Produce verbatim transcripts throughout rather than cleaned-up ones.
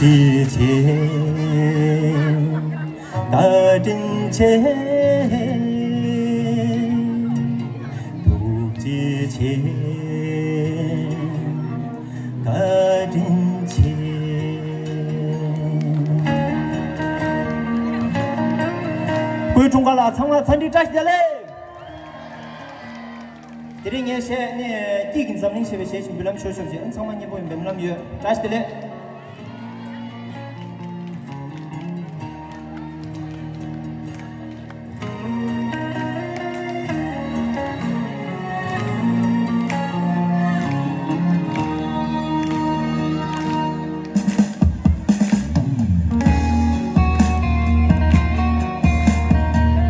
ཆེ། བཀའ་དྲིན་ཆེ། ཐུགས་རྗེ་ཆེ། བཀའ་དྲིན་ཆེ། སྐུའི་འཁྲུངས་སྐར་ལ་ཚང་མ་འཚམས་འདྲི་བཀྲ་ཤིས་བདེ་ལེགས། དེ་རིང་ངས་གཞས་ནི་སྐྱིད་ཀྱི་འཛམ་གླིང་ཞེས་པའི་གཞས་ཤིག་འབུལ་ལམ་ཞུ་ཆོག་ཅིང་། ཚང་མ་སྙན་པོ་ཡིན་པའི་སྨོན་ལམ་ཡོད། བཀྲ་ཤིས་བདེ་ལེགས།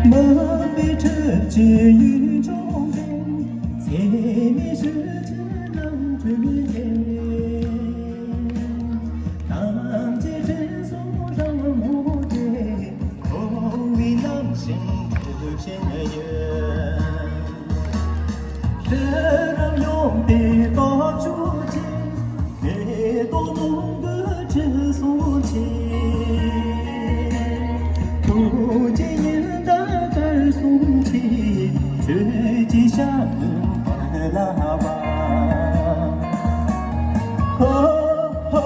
མ་འོངས་པའི་འཁྲུལ་རྒྱུའི་ཡུལ་ལྗོངས་འདིར། ཚད་མེད་བཞི་བཅུ་རྣམ་འཕྲུལ་ལྡན། ཐམས་ཅད་དྲིན་གཟོ་རང་ངོ་སྟེ། འཁོར་བའི་ནང་བཞིན་འཁྲུལ་བཞིན་ཡོད། ཤེས་རབ་ཡོངས་པའི་སྟོབས་བཅུ་ཆེ། མེ་ཏོག་ནོར་བུའི་དྲི་བསུང་ཆེ། ཐུགས་རྗེ་ཉི་ཟླ་སྐར་གསུམ་ཆེ། ཆོས་ཀྱི་ཞལ་འདོན་བར་ལ་བ། ཧོ་ཧོ་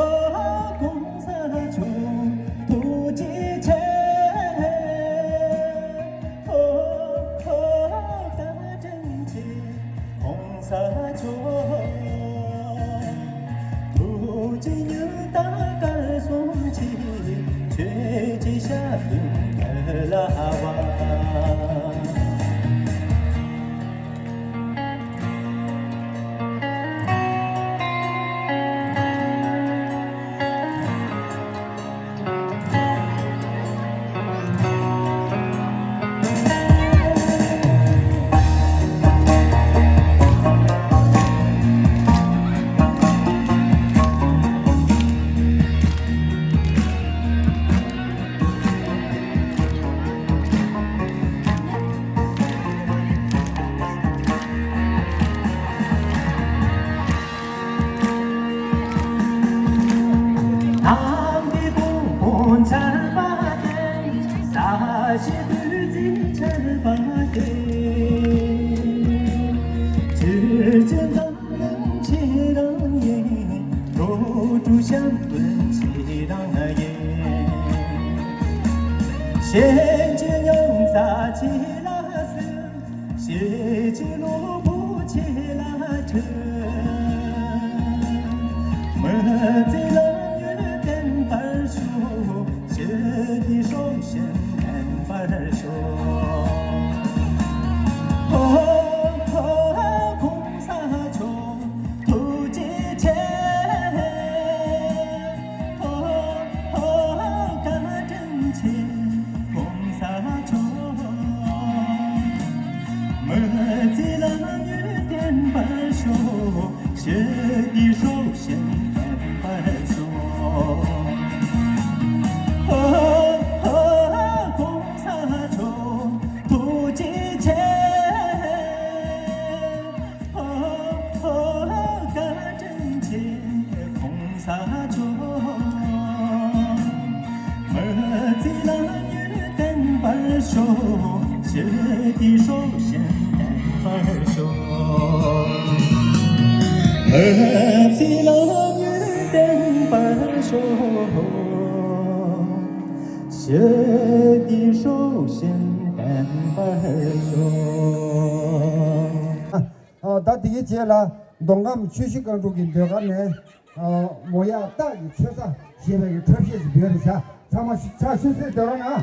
གོང་ས་མཆོག་ཐུགས་རྗེ་ཆེ། ཧོ་ཧོ་བཀའ་དྲིན་ཆེ། གོང་ས་མཆོག་ཐུགས་རྗེ་ཉི་ཟླ་སྐར་གསུམ་ཆེ། ཆོས་ཀྱི་ཞལ་འདོན་བར་ལ་བ། ནང་པའི་ཕུང་པོ་འཆར་བ་སྟེ། ས་གཞི་བདུད་རྩི་འཆར་བ་སྟེ། ཆོས་ཀྱི་འཛམ་གླིང་ཁྱེད་རང་ཡིན། འགྲོ་དྲུག་ཞལ་འདོན་ཁྱེད་རང་ཡིན། གཞན་གྱི་མྱོང་ས་ཁྱེད་ལ་གསོལ། ཞེ་གཅིག་གློ་བུར་ཁྱེད་ལ་འཁྲུལ། མི་བརྩི་ལམ་ཡུལ་བརྟན་པར་ཤོག་ཞི་བདེའི་སྲོག་ཤིང་བརྟན་པར་ཤོག་ཧོ་ཧོ་གོང་ས་མཆོག་ཐུགས་རྗེ་ཆེ། ཧོ་ཧོ་བཀའ་དྲིན་ཆེ། གོང་ས་མཆོག་མི་བརྩི་ལམ་ཡུལ་བརྟན་པར་ཤོག་ཞི་བདེའི་སྲོག་ཤིང་བརྟན་པར་ཤོག་ཧོ་ཧོ་གོང་ས་མཆོག་ཐུགས་རྗེ་ཆེ། ཧོ་ཧོ་བཀའ་དྲིན་ཆེ། གོང་ས་མཆོག་མི་བརྩི་ལམ་ཡུལ་བརྟན་པར་ཤོག་ཞི་བདེའི་སྲོག་ཤིང་བརྟན་པར་ཤོག་མི་བརྩི་ལམ་ཡུལ་བརྟན་པར་ཤོག་ཞི་བདེའི་སྲོག་ཤིང་བརྟན་པར་ཤོག་ཨ། ད་དེ་གའི་རྗེས་ལ་མདོ་ཁམས་ཆུ་བཞི་སྒང་དྲུག་གི་ཟློས་གར་ནས། མོ་ཡ་སྟག་གི་ཆོས་ས་ཞེས་པའི་གི་འཁྲབ་གཞས་ཤིག་ཡོད་རེད་ཤག་ཚང་མ་ཕྱག་ཤུགས་གསོས་སྡོད་རོགས་གནང་།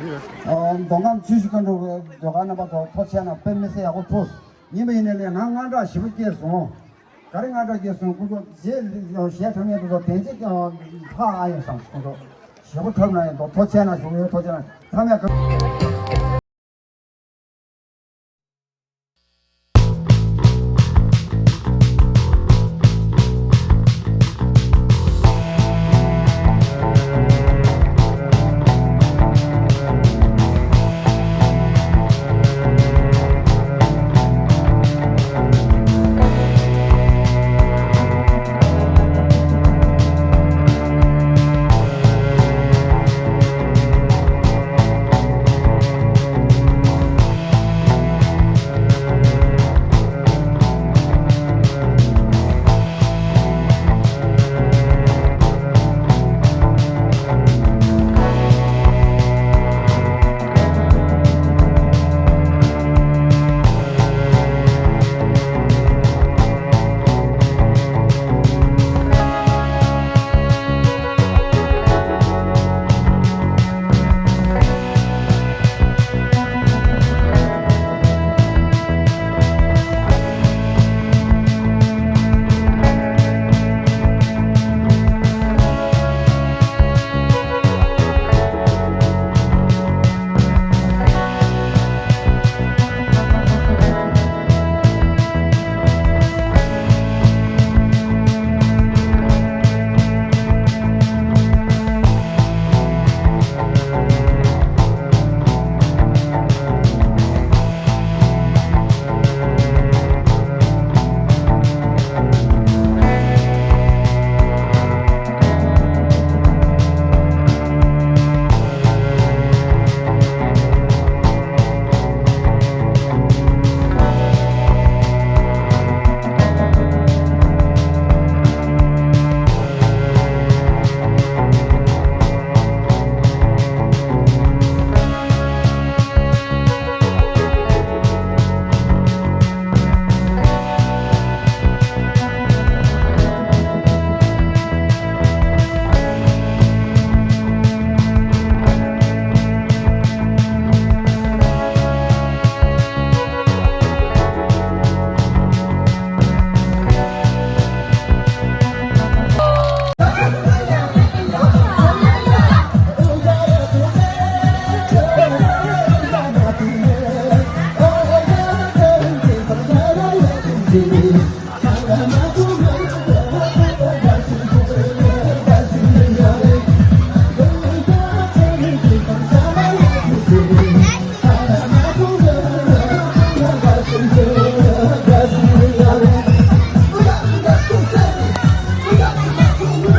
མདོ་ཁམས་ཆུ་བཞི་སྒང་དྲུག་གི་ཟློས་གར་རྣམ་པ་ཚོ་ཐུགས་རྗེ་ཆེ་གནང་། དཔེ་མི་སྲིད་ཡག་པོ་ཐུགས། ཡིན་པ་ཡིན་ནའི་ལས་ང་དངངས་སྐྲག་ཞེ་པོ་སྐྱེས་སོང་། ག་རེ་དངངས་སྐྲག་སྐྱེས་སོང་། སྐུ་མདོག་གཞས་གཞས་འཁྲབ་མཁན་དེ་ཚོ་དེ་ཚེ་ཕ་ཨ་ཡིན་བསམ། སྐུ་མདོག་ཞེ་པོ་འཁྲབ་གནང་ཡོད་འདུག་ཐུགས་རྗེ་ཆེ་གནང་ཞུ་གི་ཡོད། ཐུགས་རྗེ་ཆེ་གནང་། ཚང་མས།